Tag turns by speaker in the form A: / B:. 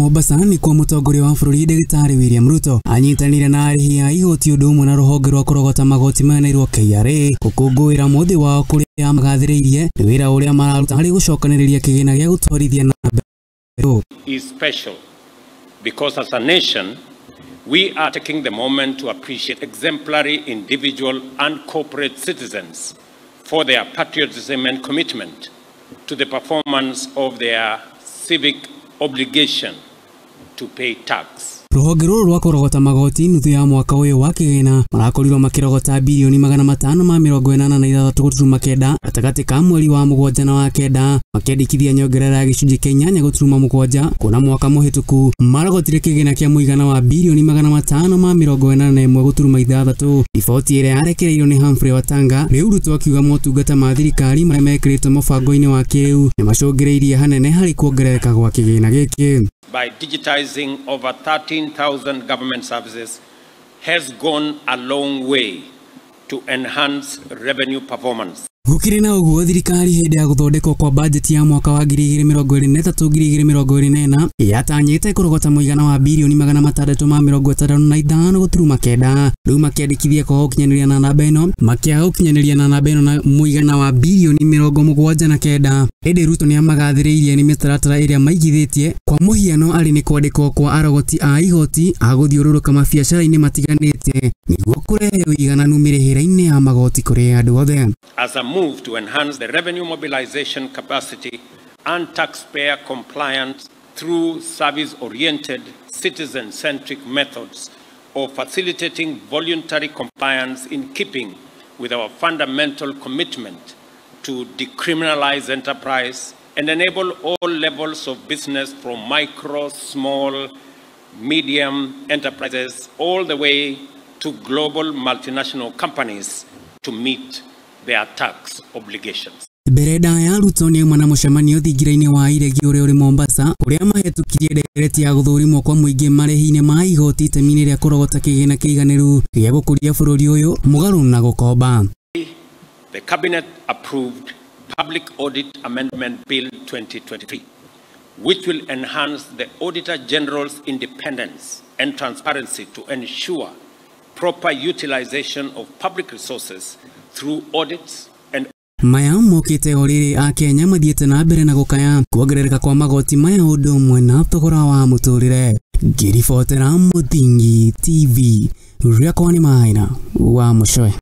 A: Mombasa nĩkuo mũtongoria wa bũrũri Ndagĩtarĩ William Ruto anyitanĩire na arĩhi a igoti ũndũ ũmwe na rũhonge rwa kũrogota magoti maya KRA gũkũngũĩra mũthĩ wao kũrĩa magathĩrĩirie nĩ wĩra ũrĩa mararuta harĩ gũcokanĩrĩria kĩgĩna gĩa gũtwarithia na mbere.
B: Is special because as a nation we are taking the moment to appreciate exemplary individual and corporate citizens for their patriotism and commitment to the performance of their civic obligation to pay tax.
A: Rũhonge rũrũ rwa kũrogota magoti nuthu ya mwaka ũyũ wa kĩgĩna marakorirwo makĩrogota birioni 586.9 gatagatĩ ka mweri wa 7 na wa 9 makĩandĩkithia nyongerera ya gĩcunjĩ kĩa 8.7 kuona mwaka mũhĩtũku marogotire kĩgĩna kĩa mũigana wa birioni 581.6. Riboti ĩrĩa yarekereirio nĩ Humphrey Watanga rĩu Ruto akiuga motungata ma thirikari marĩa mekĩrĩtwo mũbango-inĩ wa kĩrĩu nĩmacũngĩrĩirie hanene harĩ kuongerereka gwa kĩgĩna gĩkĩ.
B: By digitizing over 13,000 government services has gone a long way to enhance revenue performance.
A: Gũkĩrĩ na ũguo thirikari hĩndĩ ya gũthondekwo kwa bajeti ya mwaka wa 2023-2024 yatanyĩte kũrogota mũigana wa birioni 665.9 rĩu makĩandĩkithia kwaga gũkinyanĩria na namba ĩno makĩaga gũkinyanĩria na namba ĩno na mũigana wa birioni 79. Ĩndĩ Ruto nĩamagathĩrĩirie nĩ mĩtaratara ĩrĩa maigithĩtie kwa mũhiano arĩ nĩ kwandĩkwo kwa arogoti a igoti a gũthiũrũrũka mabiacara-inĩ matiganĩte nĩguo kũrehe ũigananu mĩrĩhĩre-inĩ ya magoti kũrĩ andũ othe.
B: As a move to enhance the revenue mobilization capacity and taxpayer compliance through service-oriented, citizen-centric methods of facilitating voluntary compliance in keeping with our fundamental commitment to decriminalize enterprise and enable all levels of business from micro, small, medium enterprises all the way to global multinational companies to meet their tax obligations.
A: Mbere ndaya Ruto nĩauma na mũcemanio thingira-inĩ wa iregi ũrĩa ũrĩ Mombasa ũrĩa mahĩtũkirie ndereti ya gũthũrimwo kwa mũingĩ marĩhi-inĩ ma igoti itemi-inĩ rĩa kũrogota kĩgĩna kĩiganĩru gĩa gũkũria bũrũri ũyũ mũgarũ na gũkomba.
B: The Cabinet approved Public Audit Amendment Bill 2023, which will enhance the Auditor General's independence and transparency to ensure proper utilization of public resources through audits and
A: maya mokĩte o rĩrĩ a Kenya mathiĩte na mbere na gũkaya kuongerereka kwa magoti maya ũndũ ũmwe na thogora wa mũtũrĩre. Ngĩribotera Mũthingi TV rĩakwa nĩ Maina wa Mũcoe.